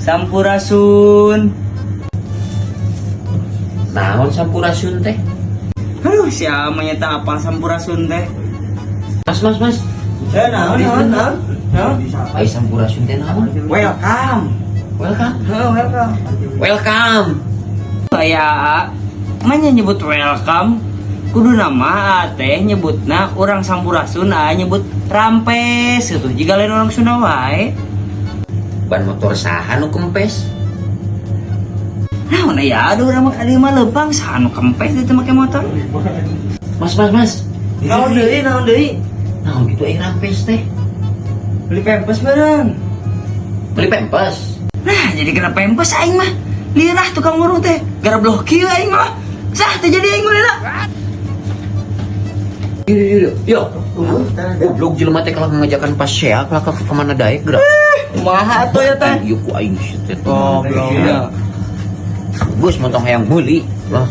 Sampurasun. Naon sampurasun teh? Aduh, siapa nyata apal sampurasun teh? Mas, mas, mas. Eh, naon, naon, naon? Naon? Ai sampurasun teh naon? Welcome. Welcome. Oh, welcome. Welcome. Kayak mana nyebut welcome? Kudu nama teh nyebutna orang sampurasun, ah, nyebut rampes gitu. Jika lain orang Sunda wae. Ban motor saha nu kempes? Naon ya, aduh, urang mah kali mah leumpang, saha nu kempes itu make motor? Mas, mas, mas. Naon deui, naon deui? Naon gitu ai rampes teh? Beli pempes bareng. Beli pempes. Nah, jadi kena pempes aing mah. Lieur ah tukang warung teh. Gara blok kieu aing mah. Sah teh jadi aing mah lila. Yo yo yo. Yo. Goblok jelema teh kalau ngajakan pas sea kalah ke kemana daek gerak. Kumaha atuh ya teh? Ieu ku aing sih teh. Goblok ya. Geus montong hayang meuli. Lah.